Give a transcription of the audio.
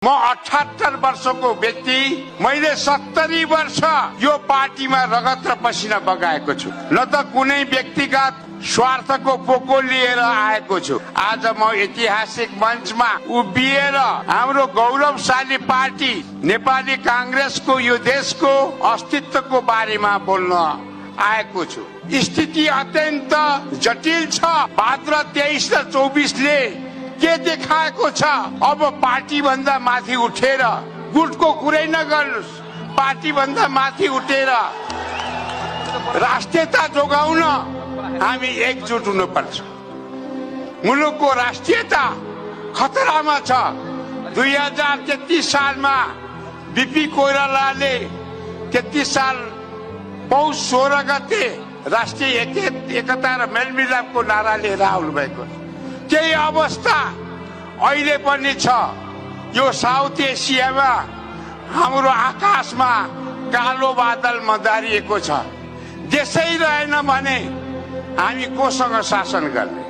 म 78 वर्षको व्यक्ति, मैले 70 वर्ष यो पार्टीमा रगत र पसिना बगाएको छु। न त कुनै व्यक्तिगत स्वार्थको पोको लिएर आएको छु। आज म ऐतिहासिक मञ्चमा उभिएर हाम्रो गौरवशाली पार्टी नेपाली कांग्रेसको यो देशको अस्तित्वको बारेमा बोल्न आएको छु। स्थिति अत्यन्त जटिल छ। भाद्र 23 र 24 ले के देखाएको छ? अब पार्टी भन्दा माथि उठेर गुटको कुरै नगर्नुस्, पार्टी भन्दा माथि उठेर राष्ट्रियता जोगाउन हामी एकजुट हुनुपर्छ। मुलुकको राष्ट्रियता खतरामा छ। 2033 सालमा बीपी कोइरालाले 33 साल पौष 16 गते राष्ट्रिय एकता र मेलमिलापको नारा लिएर आउनु भएको। त्यही अवस्था अहिले पनि छ। यो साउथ एसियामा हाम्रो आकाशमा कालो बादल मदारिएको छ। देशै रहेन भने हामी कोसँग शासन गर्ने?